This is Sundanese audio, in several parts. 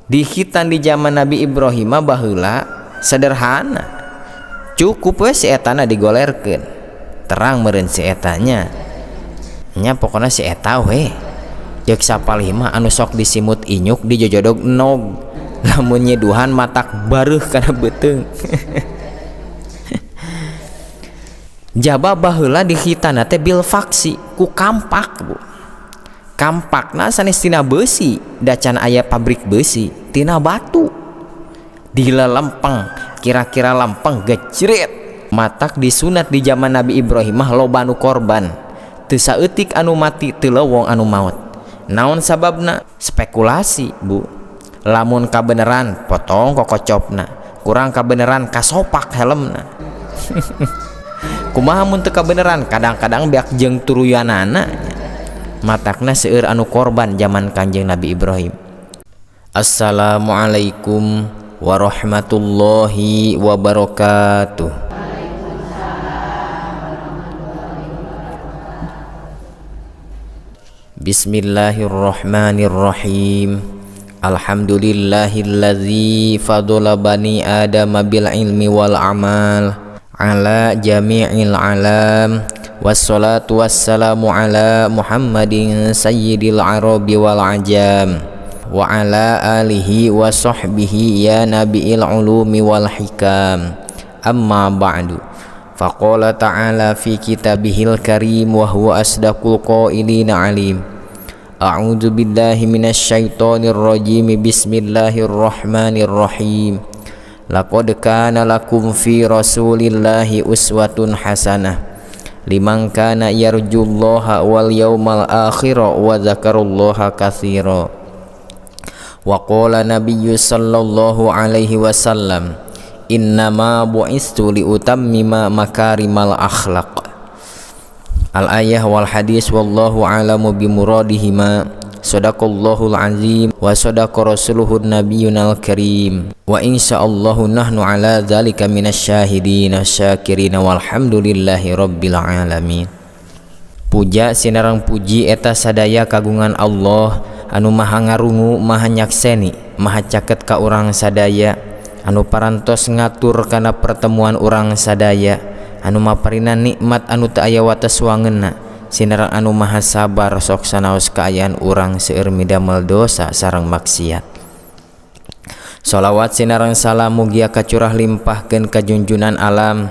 Di khitan di zaman Nabi Ibrahim mah baheula sederhana, cukup we si etana digolerkeun, terang meureun si etanya nya, pokona si eta we. Ceuk sapalih mah anu sok disimut inyuk dijojodog nog, lamun nyiduhan matak bareuh kana beuteung. Jaba baheula di khitana teh bil faksi ku kampak, Bu. Kampakna sanes tina beusi, da can aya pabrik beusi, tina batu dilalempeng, kira-kira lempeng gejrit. Matak disunat di zaman Nabi Ibrahim mah loba nu korban, teu saeutik anu mati, teu lewong anu maot. Naon sababna? Spekulasi, Bu. Lamun kabeneran potong kokocopna, kurang kabeneran kasopak helmna. Kumaha mun teu kabeneran, kadang-kadang beak jeung turuyanana. Matakna seueur anu korban zaman Kanjeng Nabi Ibrahim. Assalamualaikum warahmatullahi wabarakatuh. Bismillahirrahmanirrahim. Alhamdulillahillazi fadhala bani adama bil ilmi wal amal ala jami'il alam. Wassalatu wassalamu ala Muhammadin sayyidil arabi wal ajam wa ala alihi wa sahbihi ya nabiil ulumi wal hikam. Amma ba'du. Faqala ta'ala fi kitabihil karim wa huwa asdaqul qailina alim. A'udzu billahi minasy syaithanir rajim. Bismillahirrahmanirrahim. Laqad kana lakum fi rasulillahi uswatun hasanah liman kana yarjullaha wal yawmal akhir wa dzakarullaha katsira. Wa qala nabiyyu sallallahu alaihi wasallam innama bu'istu liutammima makarimal akhlaq. Al ayah wal hadis wallahu a'lamu bimuradihima. Sadaqallahul azim wa sadaqa rasuluhun nabiyyunal karim. Wa insyaallahu nahnu ala dzalika minasyahidin asyakirin walhamdulillahi rabbil alamin. Puja sinareng puji eta sadaya kagungan Allah anu maha ngarungu, maha nyakseni, maha caket ka urang sadaya, anu parantos ngatur kana pertemuan urang sadaya, anu maparina nikmat anu teu aya wates wangeunna, sinareng anu maha sabar sok sanaos kaayaan urang seueur midamel dosa sareng maksiat. Sholawat sinareng salam mugia kacurah limpahkeun ka junjunan alam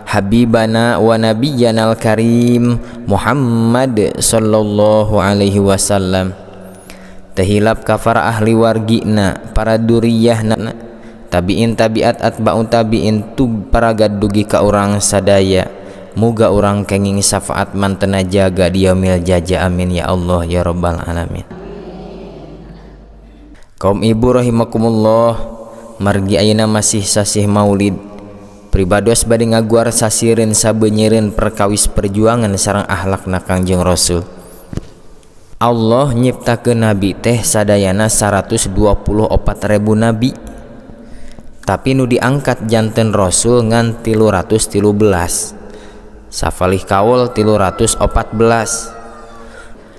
Habibana wa nabiyyanal karim Muhammad sallallahu alaihi wasallam. Tehilap ka para ahli wargina, para duriyahna, tabiin tabiat atba'un tabiin tug paragad dugi ka urang sadaya. Muga urang kenging syafaat mantena jaga di yaumil jaja. Amin ya Allah ya rabbal alamin. Kaum ibu rahimakumullah, margi ayeuna masih sasih maulid, pribados bade ngaguar sasireun sabeunyireun perkawis perjuangan sareng akhlakna Kangjeng Rasul. Allah nyiptakeun nabi teh sadayana 124.000 nabi, tapi nu diangkat janten rasul ngan 313, safalih kaul 314.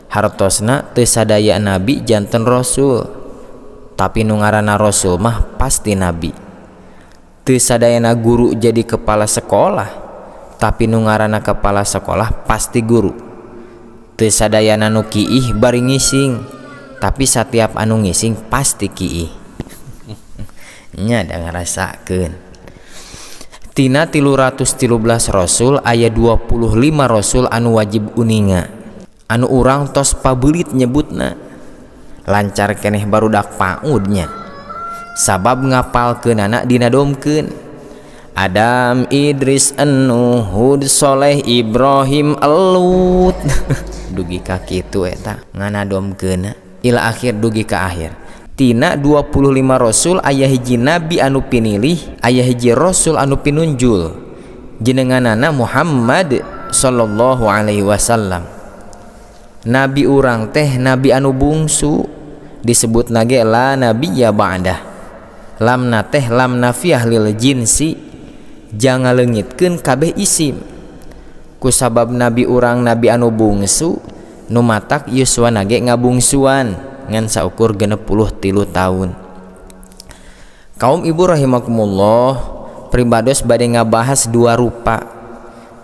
Hartosna teu sadaya nabi janten rasul, tapi nu ngaranna rasul mah pasti nabi. Teu sadayana guru jadi kepala sekolah, tapi nu ngaranna kepala sekolah pasti guru. Teu sadayana nu kiih bari ngising, tapi satiap anu ngising pasti kiih. Nya da ngarasakeun. Tina 313 rasul aya 25 rasul anu wajib uninga, anu urang tos pabeulit nyebutna. Lancar keneh barudak paudnya, sabab ngapalkeunana dinadomkeun. Adam, Idris, Nuh, Hud, Soleh, Ibrahim, Lut. Dugi ka kitu eta nganadomkeunna ila akhir dugi ka akhir. Tina 25 rasul aya hiji nabi anu pinilih, aya hiji rasul anu pinunjul, jenenganana Muhammad sallallahu alaihi wasallam. Nabi urang teh nabi anu bungsu, disebut nage la nabiyya ba'dah. Lamna teh lam nafiyah lil jinsi, jangan leungitkeun kabeh isim. Kusabab nabi urang nabi anu bungsu, nu matak yuswana ge ngabungsuan ngan saukur 63 tahun. Kaum ibu rahimakumullah, pribados bade ngabahas dua rupa.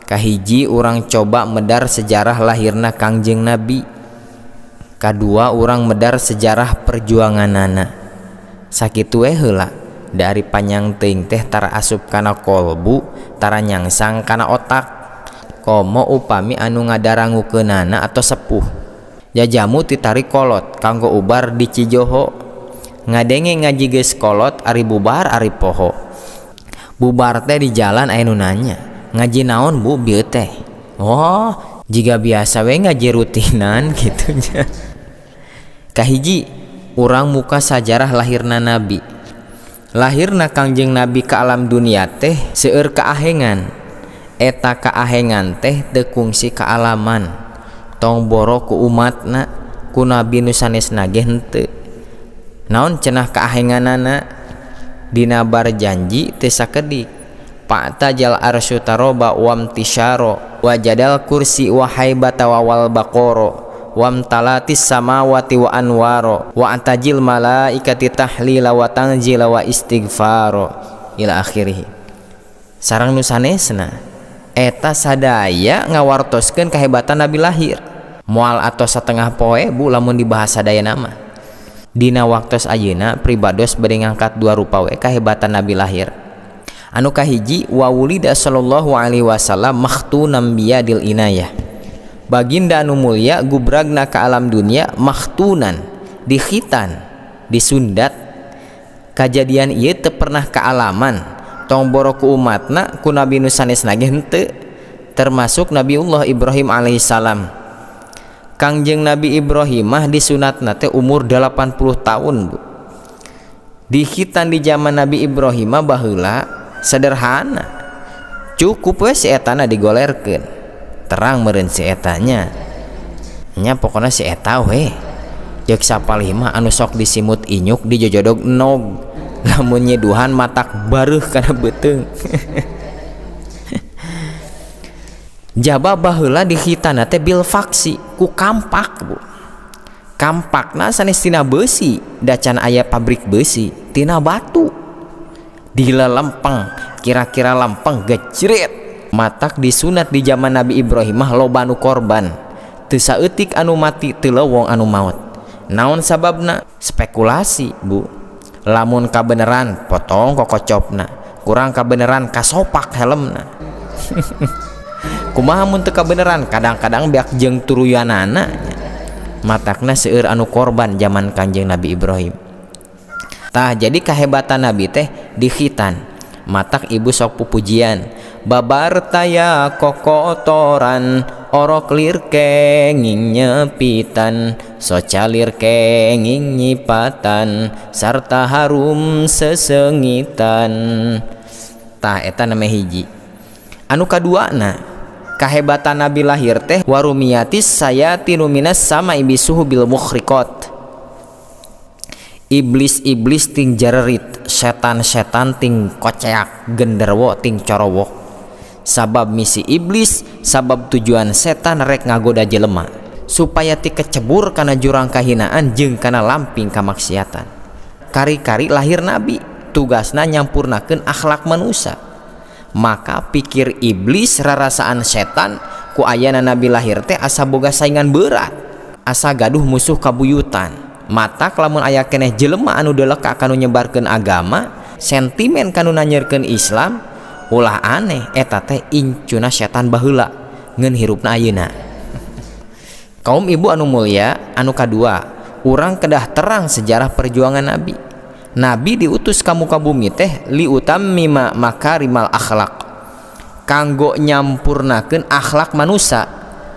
Kahiji urang coba medar sejarah lahirna Kangjeng Nabi. Kadua urang medar sejarah perjuanganana. Sakitu we heula, dari panjang teuing teh tara asup kana kolbu, tara nyangsang kana otak. Komo upami anu ngadarangukeunana atau sepuh. Jajamu titari kolot kanggo ubar di Cijoho. Ngadenge ngaji geus kolot ari bubar ari poho. Bubar teh di jalan aya nu nanya, ngaji naon bu bieu teh? Oh, jiga biasa we ngaji rutinan gitu nya. Kahiji urang muka sajarah lahirna Nabi. Lahirna Kangjeng Nabi ka alam dunia teh seueur kaahengan. Eta kaahengan teh teu kungsi kaalaman. Tong boro ku umatna, ku nabi nu sanesna ge henteu. Naon cenah kaahenganana? Dina barjanji teu sakedik. Pa'tajal arsyu taroba wamtisyaro wajadal kursi wa haibata wa wal baqoro wamtalatis samawati wa anwaro wa antajil malaikati tahlila wa tanzila wa istighfaro ila akhirih. Sareng nu sanesna eta sadaya ngawartoskeun kahebatan Nabi lahir. Moal atos satengah poe bu lamun dibahas sadaya nama. Dina waktos ayeuna pribados bade ngangkat dua rupa we kahebatan Nabi lahir. Anu kahiji wa wulida sallallahu alaihi wasallam makhtunam biyadil inayah. Baginda anu mulia gubragna ka alam dunia makhtunan, dikhitan, disundat. Kajadian ieu teu pernah kaalaman, tong boro ku umatna ku nabi nu sanesna ge henteu, termasuk Nabiullah Ibrahim alaihissalam. Kangjeng Nabi Ibrahim mah disunatna teh umur 80 tahun bu. Dikhitan di zaman Nabi Ibrahim mah baheula sederhana, cukup we si etana digolerkeun, terang meureun si etanya nya, pokona si eta we. Jeung sapalih mah anu sok disimut inyuk dijojodog nog, lamun nyeduhan matak bareuh kana beuteung. Jaba baheula dikhitanna teh bil faksi ku kampak bu. Kampakna sanes tina beusi, da can aya pabrik beusi, tina batu. Dilalempeng, kira-kira lempeng gejret. Matak disunat di zaman Nabi Ibrahim mah loba nu korban. Teu saeutik anu mati, teu lewong anu maot. Naon sababna? Spekulasi bu. Lamun kabeneran potong kokocopna, kurang kabeneran kasopak helmna. Kumaha mun teu kabeneran, kadang-kadang beak jeung turuyanana. Matakna seueur anu korban zaman Kanjeng Nabi Ibrahim. Tah jadi kahebatan Nabi teh dikhitan. Matak ibu sok pupujian, babar taya kokotoran, orok lir kenging nyepitan, socalir kenging nyipatan, sarta harum sesengitan. Tah eta name hiji. Anu kaduana kahebatan Nabi lahir teh warumiatis sayatinu minas sama ibisuhu bil mukhriqat. Iblis-iblis ting jarerit, setan-setan ting koceak, genderwo ting corowok. Sabab misi iblis, sabab tujuan setan rek ngagoda jelema supaya ti kecebur kana jurang kahinaan jeung kana lamping kamaksiatan. Kari-kari lahir Nabi, tugasna nyampurnakeun akhlak manusia. Maka pikir iblis rarasaan setan ku ayana Nabi lahir teh asa boga saingan berat, asa gaduh musuh kabuyutan. Matak lamun aya keneh jelema anu deleka kanu nyebarkeun agama, sentimen kanu nanyeurkeun Islam, ulah aneh eta teh incuna setan baheula ngeun hirupna ayeuna. Kaum ibu anu mulia, anu kadua, urang kedah terang sejarah perjuangan Nabi. Nabi diutus ka muka bumi teh liutammima makarimal akhlak, kanggo nyampurnakeun akhlak manusia.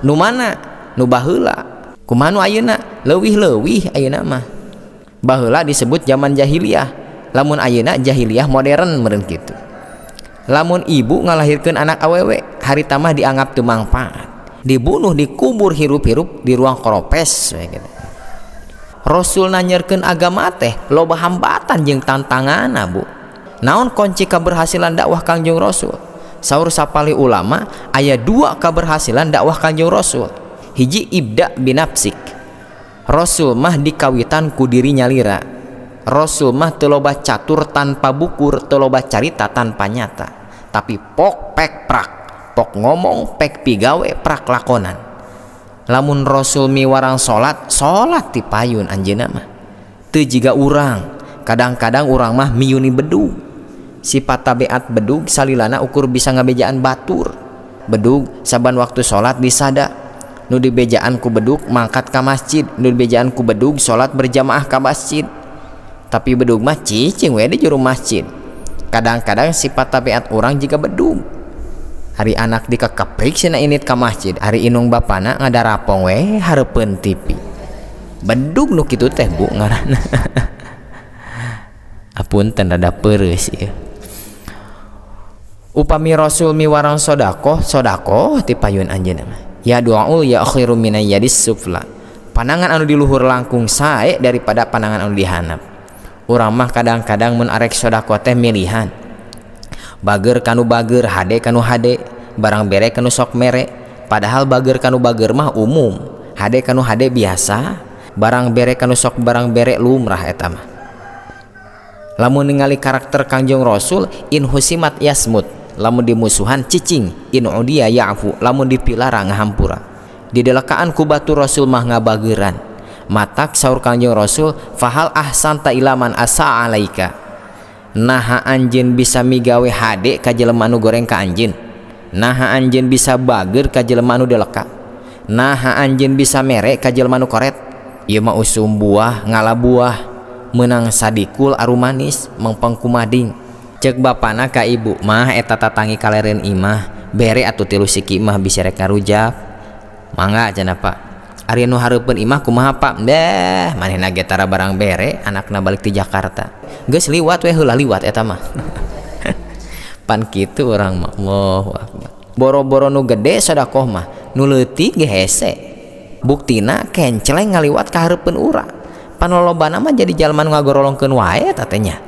Nu mana? Nu baheula. Kumaha nu ayeuna? Leuwih-leuwih ayeuna mah. Baheula disebut zaman jahiliyah, lamun ayeuna jahiliyah modern meureun kitu. Lamun ibu ngalahirkeun anak awewe, harita mah dianggap teu mangfaat, dibunuh, dikubur hirup-hirup di ruang koropes we gitu. Rasul nanyerkeun agama teh loba hambatan jeung tantanganna bu. Naon kunci keberhasilan dakwah Kangjeng Rasul? Saur sapalih ulama aya dua keberhasilan dakwah Kangjeng Rasul. Hiji ibda binafsik. Rasul mah dikawitan ku diri nyalira. Rasul mah teu loba catur tanpa bukur, teu loba carita tanpa nyata, tapi pok pek prak, pok ngomong pek pigawe prak lakonan. Lamun Rasul miwarang salat, salat ti payun anjeunna mah. Teu jiga urang, kadang-kadang urang mah miyuni bedug. Sifat tabiat bedug salilana ukur bisa ngabejaan batur. Bedug saban waktu salat disada, nu dibejaan ku bedug mangkat ka masjid, nu dibejaan ku bedug salat berjamaah ka masjid. Tapi bedug mah cicing we di juru masjid. Kadang-kadang sifat tabiat urang jiga bedug. Hari anak dikekeprik sina init ka masjid, hari inung bapana ngadarapong we hareupeun TV. Bedug nu kitu teh bu ngaranna. Apunten rada peureus ieu. Upami Rasul miwarang sodakoh, sodakoh ti payun anjeunna mah. Ya du'aul ya khairu minan yadis sufla. Panangan anu di luhur langkung sae daripada panangan anu dihanap. Urang mah kadang-kadang mun arek sodakoh teh milihan. Bager kanu bager, hade kanu hade, barang bere kanu sok mere. Padahal bager kanu bager mah umum, hade kanu hade biasa, barang bere kanu sok barang bere lumrah eta mah. Lamun ningali karakter Kangjeng Rasul, in husimat yasmut, lamun dimusuhan cicing, in udia ya'fu, lamun dipilara ngahampura. Didelekaan ku batur Rasul mah ngabageran. Matak saur Kangjeng Rasul, fahal ahsanta ilaman asa alaika. Naha anjeun bisa migawe hade ka jelema anu goreng ka anjeun. Naha anjeun bisa bager ka jelema anu deleka. Naha anjeun bisa mere ka jelema anu koret. Ieu mah usum buah ngala buah, meunang sadikul arumanis mengpeng kumading. Ceuk bapana ka ibu mah eta tatangi kalereun imah, bere atuh tilu siki mah bisa rek ngarujak. Mangga cenah Pak. Ari nu hareupeun imah kumaha Pak? Deh, manehna ge tara barang bere, anakna balik ti Jakarta. Geus liwat we heula liwat eta mah. Pan kitu urang mah, Allahu akbar. Boro-boro nu gede sedekah mah, nu leutik ge hese. Buktina kenceleng ngaliwat ka hareupeun urang. Pan lolobana mah jadi jalma nu ngagorolongkeun wae eta teh nya.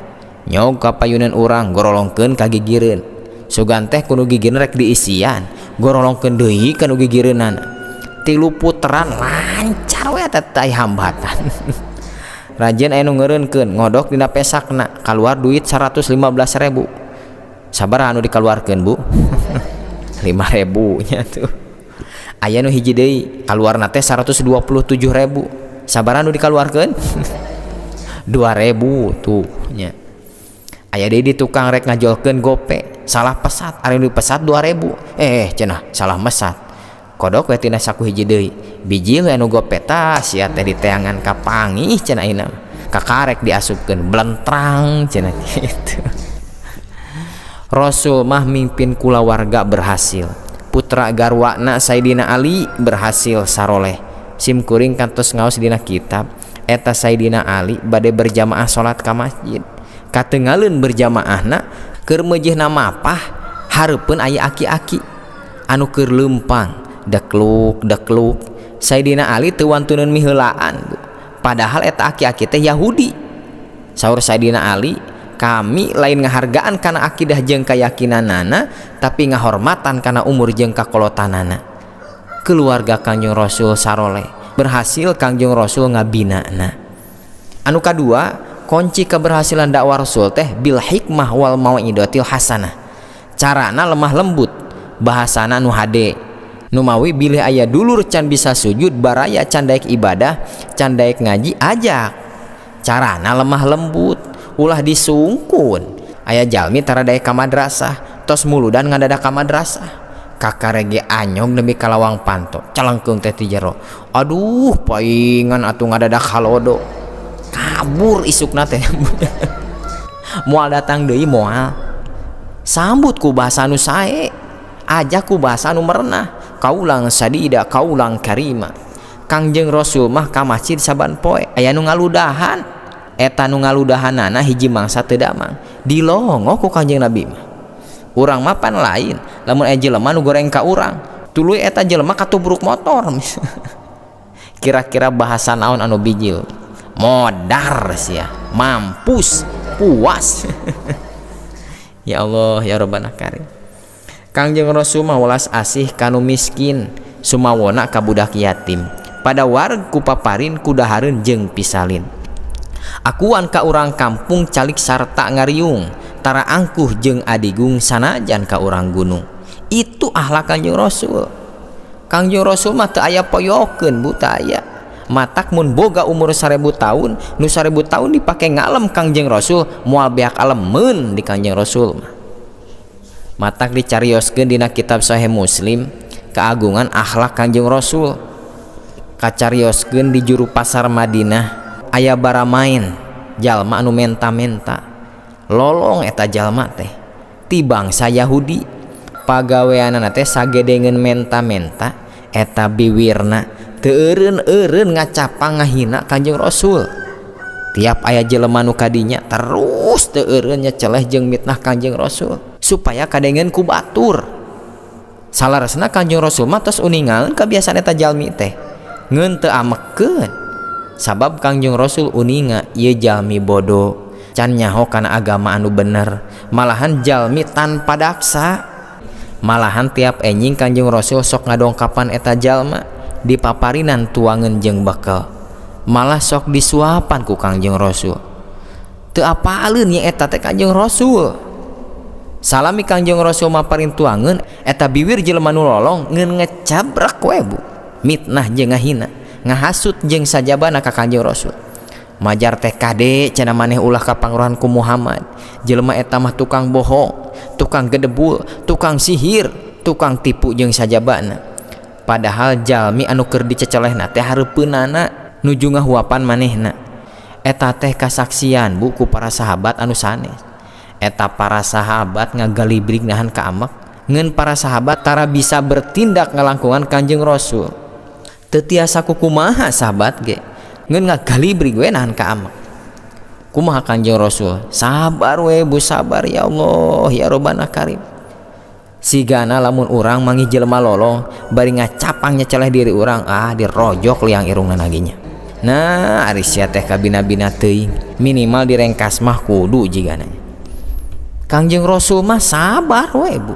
Nyog ka payunan urang gorolongkeun ka gigireun. Sugan teh kudu gigireun rek diisian, gorolongkeun deui ka nu gigireunana. Tilu puteran lancar we eta teh hambatan. Rajin aya nu ngeureunkeun ngodok dina pesakna kaluar duit 115.000. Sabaraha anu dikaluarkeun Bu? 5.000 nya tuh. Aya nu hiji deui kaluarna teh 127.000. Sabaraha anu dikaluarkeun? 2.000 tuh nya. Aya deui di tukang rek ngajolkeun gope, salah pesat, ari nu dipesat 2.000. Cenah salah mesat. Kodok we tina saku hiji deui. Bijil we anu gope tah sia teh diteangan ka pangih cenah ayeuna. Kakarek diasupkeun blentrang cenah kitu. Rasul mah mimpin kulawarga berhasil. Putra garwana Sayyidina Ali berhasil saroleh. Sim kuring kantos ngaos dina kitab eta Sayyidina Ali bade berjamaah salat ka masjid. Katenggaleun berjamaahna keur meujeuhna mapah hareupeun aya aki-aki anu keur leumpang dekluk dekluk. Sayyidina Ali teu wantuneun miheulaan, Bu. Padahal eta aki-aki teh Yahudi. Saur Sayyidina Ali, kami lain ngahargaan kana akidah jeung kayakinanana, tapi ngahormatan kana umur jeung kakolotanana. Keluarga Kangjeng Rasul saroleh, berhasil Kangjeng Rasul ngabinana. Anu kadua, kunci keberhasilan dakwah Rasul teh bil hikmah wal mau'idatil hasanah. Carana lemah lembut, bahasana nu hade. Numawi bilih aya dulur can bisa sujud, baraya can daek ibadah, can daek ngaji, ajak. Carana lemah lembut, ulah disungkun. Aya jalmi tara daek ka madrasah, tos muludan ngadadak ka madrasah. Kakarege anyog nepi ka lawang panto, calengkeung teh ti jero. Aduh, paingan atuh ngadadak halodo. Kabur isukna teh. Moal datang deui moal. Sambut ku bahasa nu sae, ajak ku bahasa nu merenah. Kaulang sadida, kaulang karima. Kangjeng Rasul mah ka masjid saban poe aya nu ngaludahan. Eta nu ngaludahanana hiji mangsa teu damang. Dilongo ku Kangjeng Nabi mah. Urang mah pan lain, lamun aya jelema nu goreng ka urang, tuluy eta jelema katubruk motor. Kira-kira bahasa naon anu bijil? Modar sia, mampus, puas. Ya Allah, ya Rabbana karim. Kangjeng Rasul mah welas asih kanu miskin, sumawona ka budak yatim. Pada wareg ku paparin kudahareun jeung pisalin. Akuan ka urang kampung calik sarta ngariung, tara angkuh jeung adigung sanajan ka urang gunung. Itu akhlak Kangjeng Rasul. Kangjeng Rasul mah teu aya poyokeun bu, teu aya. Matak mun boga umur 1000 tahun, nu 1000 tahun dipake ngalem Kangjeng Rasul, moal beak alemeun di Kangjeng Rasul mah. Matak dicarioskeun dina kitab Sahih Muslim keagungan akhlak Kangjeng Rasul. Kacarioskeun di juru pasar Madinah aya baramain jalma anu menta-menta. Lolong eta jalma teh ti bangsa Yahudi. Pagaweanana teh sagedengeun menta-menta, eta biwirna teu eureun-eureun ngacapang ngahina Kangjeng Rasul. Tiap aya jelema nu kadinya terus teu eureun nyeceleh jeung mitnah Kangjeng Rasul supaya kadengeun ku batur. Salaresna Kangjeng Rasul mah tos uningaeun kabiasaan eta jalmi teh, ngeun teu amekeun. Sabab Kangjeng Rasul uninga ieu jalmi bodoh, can nyaho kana agama anu bener, malahan jalmi tanpa daksa. Malahan tiap enjing Kangjeng Rasul sok ngadongkapan eta jalma dipaparinan tuangeun jeung bekel, malah sok disuapan ku Kangjeng Rasul. Teu apaleun nya eta teh Kangjeng Rasul. Salami Kangjeng Rasul maparin tuangeun, eta biwir jelema nu lolong ngeun ngecabrak we bu, mitnah jeung ngahina, ngahasut jeung sajabana ka Kangjeng Rasul. Majar teh kade cenah maneh ulah kapangruhan ku Muhammad. Jelema eta mah tukang bohong, tukang gedebul, tukang sihir, tukang tipu jeung sajabana. Padahal jalmi anu keur dicecelehna teh hareupeunana nuju ngahuapan manehna. Eta teh kasaksian bu ku para sahabat anu sanes. Eta para sahabat ngagalibrig nahan ka amek, ngeun para sahabat tara bisa bertindak ngalangkungan Kangjeng Rasul. Teu tiasa kukumaha sahabat ge, ngeun ngagalibrig we nahan ka amek. Kumaha Kangjeng Rasul? Sabar we bu, sabar ya Allah ya Robbana Karim. Sigana lamun urang manggih jelema lolong bari ngacapang nyeceleh diri urang, ah dirojok liang irungna naginya. Nah ari sia teh kabina-bina teuing, minimal direngkas mah kudu jigana. Kangjeng Rasul mah sabar we bu.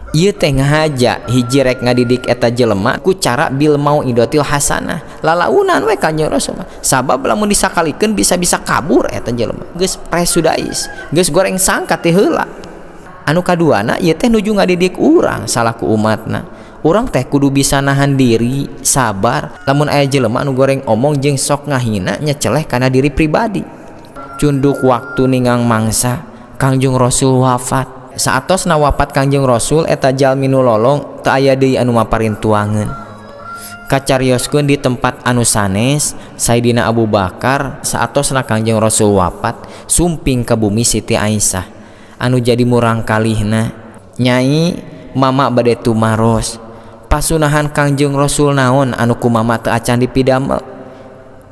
Ieu teh ngahaja hiji rek ngadidik eta jelema ku cara bil mauidatil hasanah. Lalaunan we Kangjeng Rasul mah. Sabab lamun disakalikeun bisa-bisa kabur eta jelema. Geus presudais, geus goreng sangka ti heula. Anu kaduana ieu teh nuju ngadidik urang salaku umatna. Urang teh kudu bisa nahan diri, sabar lamun aya jelema anu goreng omong jeung sok ngahina nyeceleh kana diri pribadi. Cunduk waktu ningang mangsa Kangjeng Rasul wafat. Saatosna wafat Kangjeng Rasul eta jalmi nu lolong teu aya deui anu maparin tuangeun. Kacarioskeun di tempat anu sanes Sayyidina Abu Bakar saatosna Kangjeng Rasul wafat sumping ka bumi Siti Aisyah anu jadi murang kalihna. Nyai mama bade tumaros, pasunahan Kangjeng Rasul naon anu ku mama teu acan dipidamel.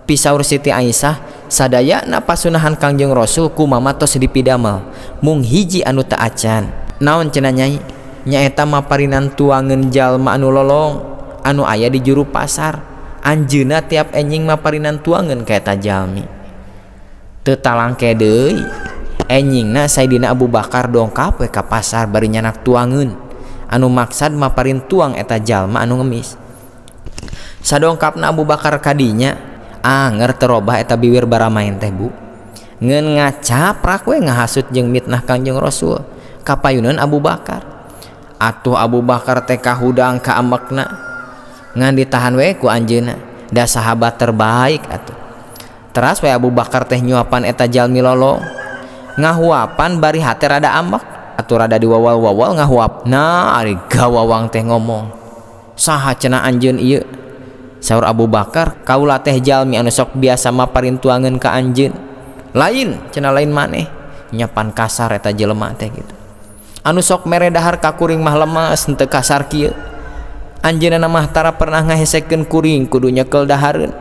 Pisaur Siti Aisyah sadayana pasunahan Kangjeng Rasul ku mama tos dipidamel, mung hiji anu teu acan. Naon cenah nyai? Nyaeta maparinan tuangeun jalma anu lolong anu aya di juru pasar. Anjeunna tiap enjing maparinan tuangeun ka eta jalmi. Teu talangke deui enjingna Sayyidina Abu Bakar dongkap we ka pasar bari nyanak tuangeun anu maksad maparin tuang eta jalma anu ngemis. Sadongkapna Abu Bakar kadinya anger terobah eta biwir baramain teh bu, ngeun ngacaprak we ngahasut jeung mitnah Kangjeng Rasul kapayuneun Abu Bakar. Atuh Abu Bakar teh kahudang ka amekna, ngan ditahan we ku anjeunna, da sahabat terbaik atuh. Teras we Abu Bakar teh nyuapan eta jalmi lolong, ngahuapan bari hate rada amek atuh rada diwawal-wawal ngahuap. Nah ari gawawang teh ngomong, saha cenah anjeun ieu? Saur Abu Bakar, kaula teh jalmi anu sok biasa maparin tuangeun ka anjeun. Lain cenah, lain maneh. Nyapan kasar eta jelema teh gitu. Anu sok mere dahar ka kuring mah lemas henteu kasar kieu. Anjeunna mah tara pernah ngahesekeun kuring kudu nyekel dahareun.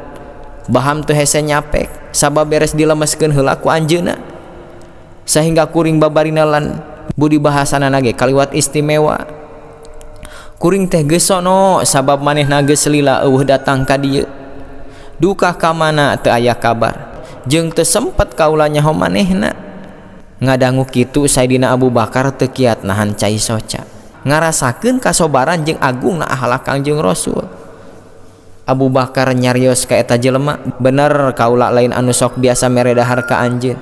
Baham teu hese nyapek sabab beres dilemeskeun heula ku anjeunna. Sehingga kuring babarina lan budi bahasana ge kaliwat istimewa. Kuring teh geus sono sabab manehna geus lila eueuh datang ka dieu. Duka ka mana teu aya kabar. Jeung teu sempet kaula nyaho manehna. Ngadangu kitu Sayyidina Abu Bakar teu kiat nahan cai soca. Ngarasakeun kasobaran jeung agungna akhlak Kangjeng Rasul. Abu Bakar nyarios ka eta jelema, bener kaula lain anu sok biasa mere dahar ka anjeun.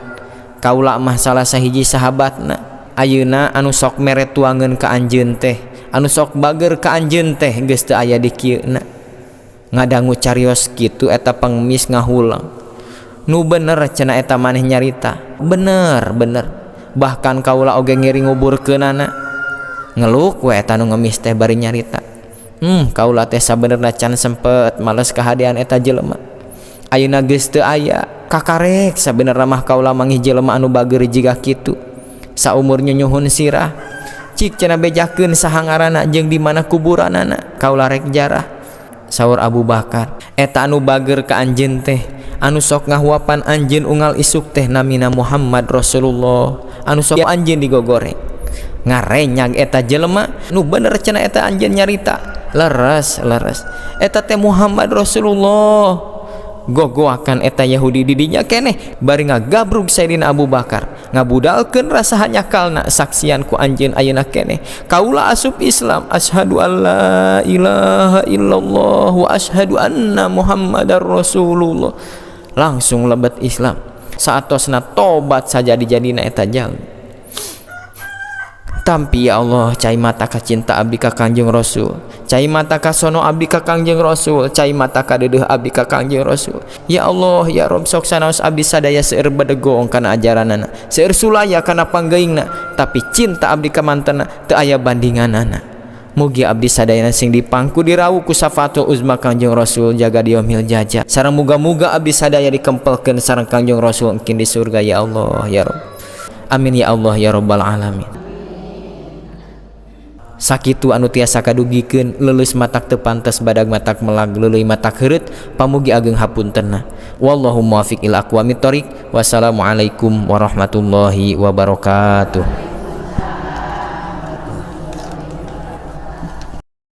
Kaula mah salah sahiji sahabatna. Ayeuna anu sok mere tuangeun ka anjeun teh, anu sok bager ka anjeun teh geus teu aya di kieuna. Ngadangu carios kitu eta pengemis ngahulang. Nu bener cenah eta maneh nyarita. Bener, bener. Bahkan kaula oge ngiring nguburkeunana. Ngeluk we eta nu ngemis teh bari nyarita. Kaula teh sabenerna can sempet males kahadean eta jelema. Ayeuna geus teu aya. Kakarek sabenerna mah kaula manggih jelema anu bager jiga kitu. Saumur nyunyuhun sirah. Cik cenah bejakeun saha ngaranna jeung di mana kuburanana. Kaula rek jarah. Saur Abu Bakar, eta anu bager ka anjeun teh, anu sok ngahuapan anjeun unggal isuk teh namina Muhammad Rasulullah, anu sok anjeun digogoreng. Ngarenyag eta jelema, nu bener cenah eta anjeun nyarita. Leres, leres. Eta teh Muhammad Rasulullah. Gogoakan eta Yahudi didinya keneh bari ngagabrug Sayyidina Abu Bakar, ngabudalkeun rasa hanyakalna saksian ku anjeun ayeuna keneh. Kaula asup Islam, asyhadu alla ilaha illallah wa asyhadu anna Muhammadar Rasulullah. Langsung lebet Islam. Saatosna tobat saja dijadina eta jalmi. Tampi ya Allah, cai mata ka cinta abdi ka Kangjeng Rasul, cai mata ka sono abdi ka Kangjeng Rasul, cai mata ka deudeuh abdi ka Kangjeng Rasul. Ya Allah, ya Rob, sok sanaos abdi sadaya seueur bedegong kana ajaranana, seueur sulaya kana panggeingna, tapi cinta abdi ka mantena teu aya bandinganana. Mugi abdi sadayana sing dipangku dirawu ku safaatul uzma Kangjeng Rasul jaga diomil jaja. Sareng muga-muga abdi sadaya dikempelkeun sareng Kangjeng Rasul engkin di surga ya Allah ya Rob. Amin ya Allah ya Rabbal alamin. Sakitu anu tiasa kadugikeun leuleus matak teu pantes badag matak melag leuleuy matak heureut pamugi ageng hapuntenna. Wallahu muwaffiq ila aqwamit thoriq. Wassalamualaikum warahmatullahi wabarakatuh.